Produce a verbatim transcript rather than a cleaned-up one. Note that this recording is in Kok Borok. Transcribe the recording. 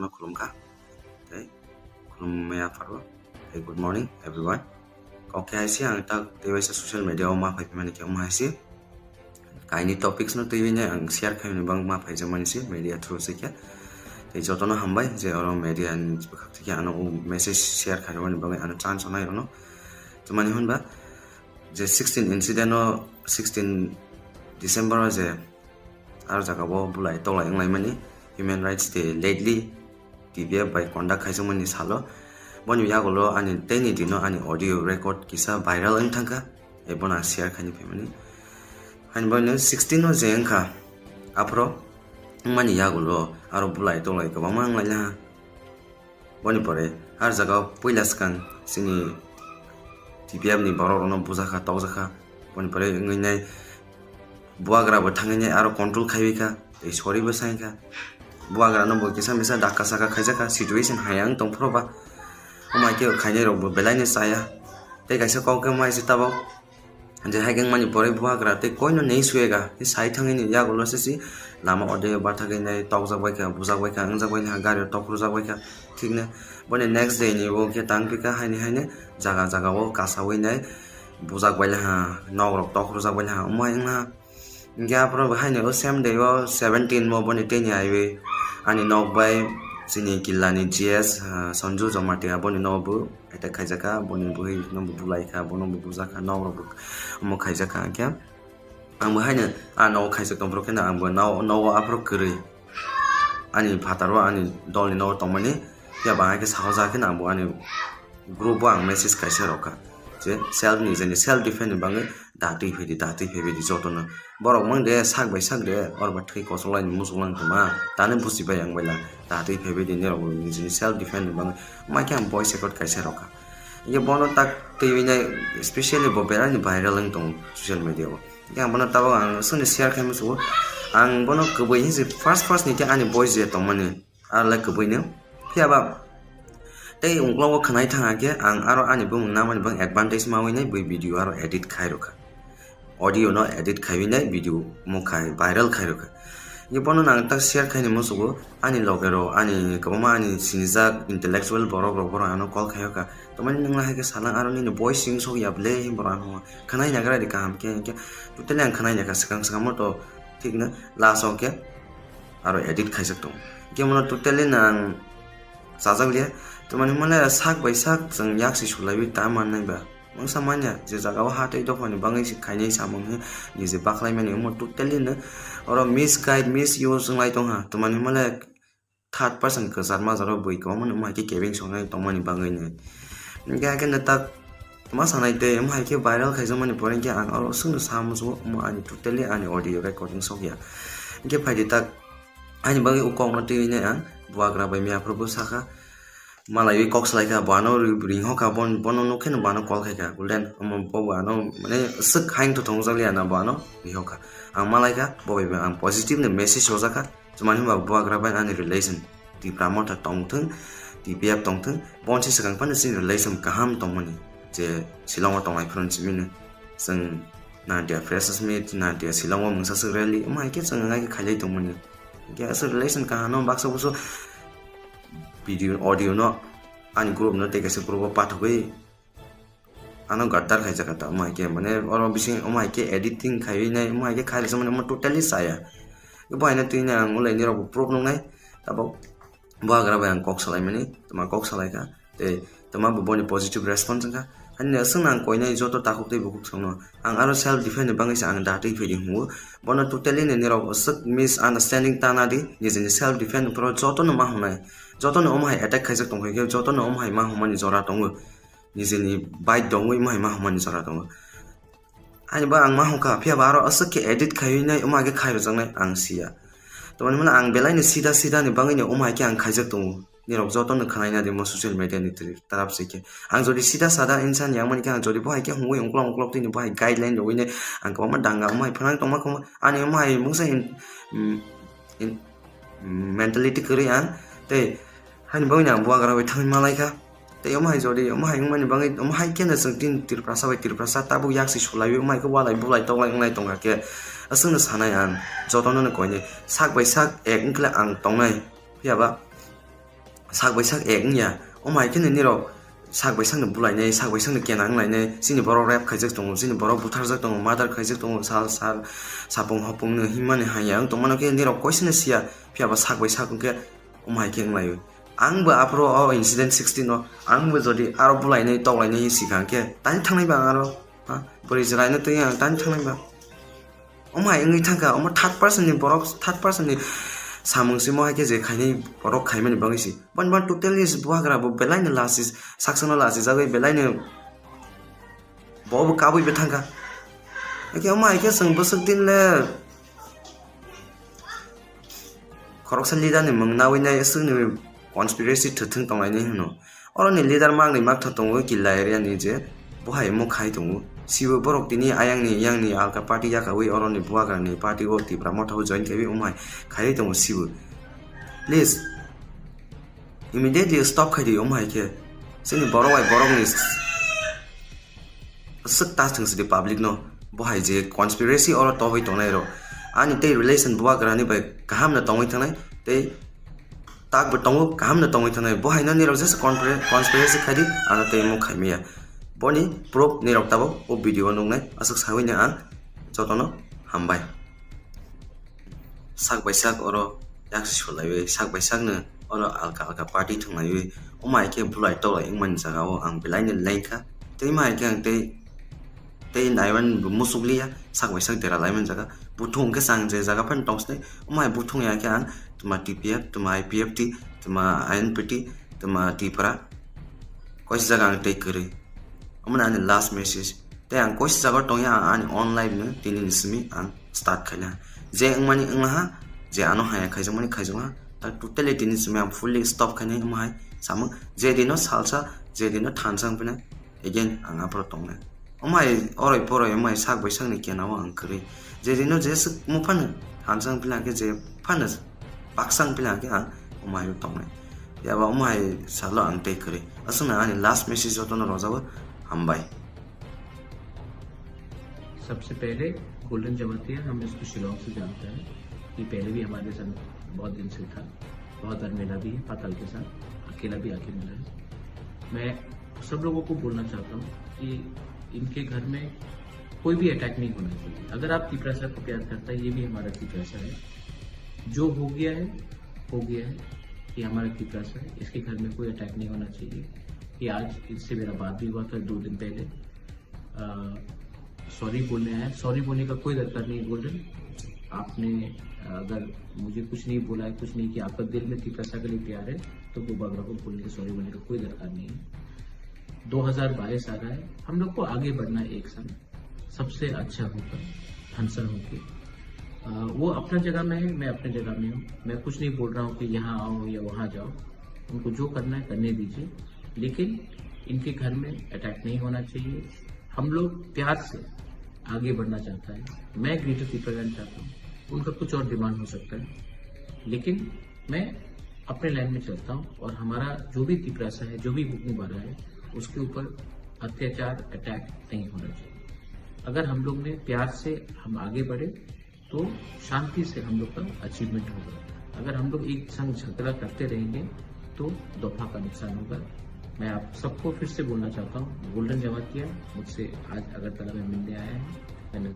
no khulumkha. Tei khulumya pharo. Hey, good morning everyone. Kok khe hai se ang tak tei waisa social media o ma phai phimani khe omo hai se. Kaini topics no twiwi nai ang share khaimani bang ma phaijakmani se media through se khe. Tei jotono hambai je oro media ni bwkhak thikhe ano o message share khaimani bagwi ano chance nai rwno. Tamani hwnba je sixteen incident o sixteen December o je aro jaga o bulai toklai wnglaimani Human Rights Day lately T P F bai conduct khaijakmani salo. Boni yagulo ani teini dino ani audio record kisa viral wng thangkha. Ebono ang share khaini phaimani. Hani boino sixteen o je wngkha. Aphro wngmani yagulo aro bulai toklai kwbangma wnglaina. Boni pore har jaga o puila swkang chini T P F ni borok rokno bujakha, tokjakha. Boni pore wngwi nai buagra bo thangwi nai aro control khaiwi kha, tei sorry bo sai kha. Buagra no bo kisa misa dakka saka khaijakha, situation hai ang tong phro ba. Omo hai khe khainai rok bo belai no chaya. Tei kaisa kok khe mai se tabok. Je hai khe wngmani pore buagra tei koino nei suyega, tei sai thangwi ni yagulo se si lama ode bathagwi nai tokjak bai kha, bujak bai kha, wngjak bai kha, gari o tok rwjak bai kha. Thik no boni next day ni bo khe tang phi kha, haini haino jaga jaga o kasawi nai bujak bai laha, nok rok tok rwjak bai laha, omo hai wngha. Hingke aphuru bo haino o same day o seventeen mo boni tei ni aiwi ani nok bai chini killa ni G S, ah, Sanju Jamatia boni no bo attack khaijak kha, boni bwrwi no bo bulai kha, bono bo bujak kha, nok rok bo omo khaijak kha. Hingke ang bo haino a nogo khaijak tong phuru kheno ang bo no-, nogo aphuru kwrwi ani phataro ani dolni nogo tongmani phiya bo ang hai khe sahojaga kheno ang bo ani group o ang message kaisa rwkha je self ni, jeni self defend ni bagwi da twi phaidi, da twi phaibaidi jotono. Borok mang de sak bai sak de, oro ba thwi kochok laini muchung lang tongma, tani buchi bai ang bai lang, da twi phaibaidi nirok nijini self defend ni bagwi. Mai khe ang voice record kaisa rwkha. Ye bono tak twiwi nai, specially bo belai ni viral wng tongo social media o. Ye ang bono tabok ang soni share khai musugo. Ang bono kwbui hinsi first first ni khe ani voice je tongmani. Arle kwbui no. Phiya ba tei ungklogo khwnai thang khe ang aro ani bumung namani bang advantage mawi nai bui video aro edit khai rwkha. Audio no edit khaiwi nai video mo khai viral khai rwkha. Ye bono nang tak share khaini musugo ani loge rok, ani kwbangma ani sinijak intellectual borok rok, borok ano call khai rwkha. Tamani nwng lahai khe salang aro nini voice sing sok ya ble borok ano khwnai nagra di kaham khe, hingkhe totally ang khwnai nai kha swkang swkang mo to thik no last o khe aro edit khaijak tongo. Hingke bono totally no ang chajak liya. Tamani hwnmale sak bai sak chwng yak se sulaiwi ta mannai ba. Mungsa manya je jaga o ha tei dophani bangwi se khainai samung he nije baklaimani omo totally no oro misguide, misuse wnglai tongha. Tamani hwnmale third person kwchar majaro bui kwbangma no omo hai khe kebeng songnai tongmani bangwi no. Hingke hakhe no tak ma sanai tei omo hai khe viral khaijakmani pore hingke ang oro swngno sa muchungo omo ani totally ani audio recording sokya. Hingke phaidi tak ani bagwi o kokno twiwi nai ang buagra bai miya phuru bwsakha. Malaiwi kok salaikha, bo ano ri-, ringhoka, bon-, bono nukhe no bo ano call khaikha. Golden, omo bo bo ano, mane, swk haing thothong jakliya na bo ano rihoka. Ang malaikha, bo bai bo ang positive ni message rwjakha. Chumani hwnba buagra bai ani relation, Tipra Motha tongthwng, T P F tongthwng, bonsi swkang phano chini relation kaham tongmani. Je Shillong o tongnai phano chimino. Chwng Nadia Freshers Meet, Nadia Shillong o mungsa swk rally, omo hai khe chwng ngai khe khailai tongmani. Hingke aswk relation kaham no baksa buso video, audio no ani group no tei kaisa group o pathogwi ano gaddar khaijak kha ta, omo hai khe, mane, oro bising omo hai khe editing khaiwi nai, omo hai khe khai rwsa mani, omo totally chaya. Bo haino twi nai ang ulai nirok bo proof nuknai, tabok buagra bai ang kok salai mani, tama kok salai kha, tei tama bo boni positive response wngkha. Hani aswk nang koinai joto takhuk tei bukhuk songno. Ang aro self defense ni bagwi se ang da twi phaidi hwngo. Bono totally ni nirok aswk misunderstanding tana di, nijini self defense ni phoro jotono ma hwnai. Jotono omo hai attack khaijak tongkha khe, jotono omo hai ma hwnmani jora tongo. Nijini bike dongwi omo hai ma hwnmani jora tongo. Ani ba ang ma hwnka, phiya ba aro aswk khe edit khaiwi nai, omo hai khe khai rwjaknai ang siya. Tamani hwnmano ang belai ni sida sida ni bagwi ni omo hai khe ang khaijak tongo. Nirok joto no khwnaina di mo social media ni twi tarap se khe. Ang jodi sida sada insan yang mani khe ang jodi bo hai khe hungwi ungklok ungklok twi ni bo hai guideline rwwi nai ang kwbangma danga omo hai phwnang tongma khoma. Ani omo hai mungsa in, mm, in, mm, mentality kwrwi ang tei hani bagwi ni ang buagra bai thangwi malai kha. Tei omo hai jodi omo hai wngmani bagwi omo hai khe no chwng tin Tiprasa bai Tiprasa tabuk yak se sulaiwi omo hai khe walai bulai toklai wnglai tongkha khe aswk no sanai ang joto no koinai sak bai sak ek wngkhle ang tongnai. Phiya ba sak bai sak ek wngya. Omo hai khe nini rok sak bai sakni bulainai, sak bai sakni kena wnglainai, chini borok rape khaijak tongo, chini borok butharjak tongo, murder khaijak tongo, sal sal sapung hopung no hinmani hanya wng tongmano khe nini rok koisano siya, phiya ba sak bai sak wngkhe omo hai khe wnglaio. Ang bo aphuru o incident sixteen o ang bo jodi aro bulainai toklainai sikha khe tani thangnai ba ang aro, ha, bwrwi jwlaino twi ang tani thangnai ba. Omo hai wngwi thangkha, omo third person ni borok, third person ni samung simo hai khe je khainai borok khaimani bagwi si. Boni bo totally buhagra bo belai no lasi, saksa no lasi jagwi belai no bo bo kabwi bo thangkha. Hakhe omo hai khe chwng bwswk din le khoroksa leader ni mung nawi nai swkni conspiracy thwthwng tonglainai hwno. Oroni leader magni magtha tongo Killa area ni je bo hai omo khai tongo. Sibo borok tini ayangni yangni alka party yakawi oroni buagrani party o Tipra Motha o join khaiwi omo hai khaiwi tongo sibo. Please, immediately stop khai di omo hai khe. Chini borok bai borokni swk ta thwng sidi public no. Bo hai je conspiracy oro tobwi tongnai rok. Ani tei relation buagrani bai kaham no tongwi thangnai tei tak bo tongo, kaham no tongwi thangnai. Bo hai no nirok jesa conspira-, conspiracy khai di, ano tei omo khai maya. Boni proof nirok tabuk o video o nuknai, aswk sawi no ang jotono hambai. Sak bai sak oro yak si sulaiwi, sak bai sak no oro alka alka party thwnglaiwi, omo hai khe bulai toklai wngmani jaga o ang belai no lengkha. Tei ma hai khe ang tei tei naiman bo musuk liya, sak bai sak dera laimani jaga. Buthung khe chang je jaga phano tong sinai. Omo hai buthung ya khe ang tuma T P F, tuma I P F T, tuma I N P T, tuma Tipra. Koisa jaga ang tei kwrwi. Omo ni ani last message. Tei ang koisa jaga tongya ang ani own life no tini ni simi ang start khaina. Je wngmani wnglaha, je ano haya khaijakmani khaijakma. Ta totally tini simi ang fully stop khainai omo hai samung. Je dino salsa, je dino thansa wngphinai. Again, ang aphuru tongnai. Omo hai oroi poroi omo hai sak bai sakni kenao ang kwrwi. Je dino je swk muphano thansa wngphinai khe je phano baksa wngphinai khe ang omo hai tongnai. Yaba omo hai salo ang tei kwrwi. Aswkno ani last message jotono rojabo hambai. सबसे पहले गोल्डन जमातिया, हम इसको शिलोंग से जानते हैं। ये पहले भी हमारे साथ बहुत दिन से था, बहुत बार मिला भी है पाताल के साथ, अकेला भी आके मिला है। मैं सब लोगों को बोलना चाहता हूँ कि इनके घर में कोई भी अटैक नहीं होना चाहिए। अगर आप तिपरासा को प्यार करता है, ये भी हमारा तिपरासा है। जो हो गया है, हो गया है। ये हमारा तिपरासा है, इसके घर में कोई अटैक नहीं होना चाहिए। ये आज इससे मेरा बात भी हुआ था दो दिन पहले। सॉरी बोलने आया। सॉरी बोलने का कोई दरकार नहीं है गोल्डन। आपने अगर मुझे कुछ नहीं बोला है, कुछ नहीं किया, आपका दिल में तिपरासा के लिए प्यार है, तो वो बगरा को बोलने, सॉरी बोलने का कोई दरकार नहीं है। दो हज़ार बाईस आ रहा है, हम लोग को आगे बढ़ना है एक साथ, सबसे अच्छा होकर, हंसर होके। अ, वो अपना जगह में है, मैं अपने जगह में हूँ। मैं कुछ नहीं बोल रहा हूँ कि यहाँ आओ या वहाँ जाओ, उनको जो करना है करने दीजिए, लेकिन इनके घर में अटैक नहीं होना चाहिए। हम लोग प्यार से आगे बढ़ना चाहता है। मैं ग्रेटर तिपरालैंड चाहता हूँ, उनका कुछ और डिमांड हो सकता है, लेकिन मैं अपने लाइन में चलता हूँ और हमारा जो भी तिपरासा है, जो भी बुकनी बारा है, उसके ऊपर अत्याचार, अटैक नहीं होना चाहिए। अगर हम लोग में प्यार से हम आगे बढ़े, तो शांति से हम लोग का अचीवमेंट होगा। अगर हम लोग एक संग झगड़ा करते रहेंगे, तो दोफा का नुकसान होगा। मैं आप सबको फिर से बोलना चाहता हूँ, गोल्डन जमातिया, मुझसे आज अगरतला में मिलने आया है।